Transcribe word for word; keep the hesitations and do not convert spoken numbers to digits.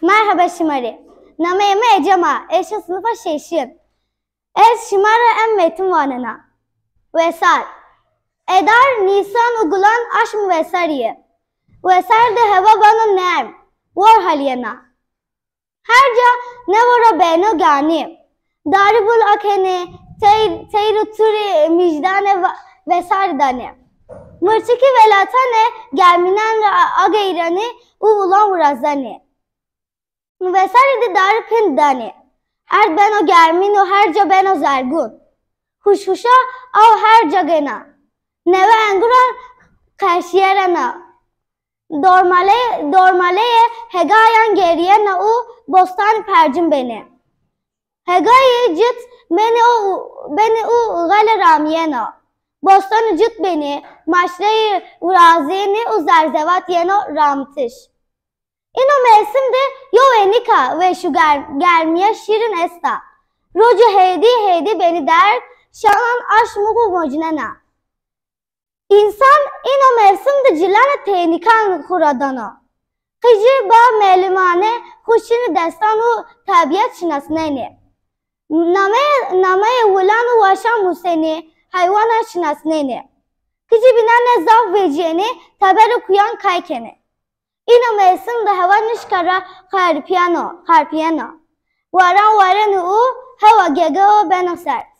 Merheba şima rê. Nameyê mi Ecem a, ez şin sinifa şeşin. Ez şima ra em metin wanena. Wesar. Edar, nîsan û gulan aşm wesarî yê. Wesar de hewa beno nerm, wor halîyena. Her ca newe ra beno ganî. Darî bul akenê, teyr, teyr û turî mîjdanê va-, wesarî danê. Mirçikî welatanê germînan ra ageyrenê û ulan wirazenê. Wesarî de darî pind danê. Erd beno germîn û her ca beno zergûn. Huşhuşa aw her ca gena. Newe enguran qerşîyerena. Dormalê-, dormaleyê hegayan gerîyena û bostanî percin benê. Hegayê cit benê û, benê û xele ramîyena. Bostanî cit benê, maşreyî virazênê û zerzevat yeno ramitiş. Îno mewsim de yew ê nika weş û ger-, germîya şîrin esta. Roco hêdî hêdî benî derg, şanan aşm xwu mocnena. Însan îno mewsim de cilanê tênikan xwu ra dano. Qijî ba melimane xwu şinê destan û tebîet şinasnenê. Nameyê, nameyê wilan û waşan musenê, heywanan şinasnenê. Qijî bînane zaf vecîyenê, teber û kuyan kay kenê. Îno mewsim de hewa nişka ra xerpîyeno, xerpîyeno. Waran wareno û hewa gegeo beno serd.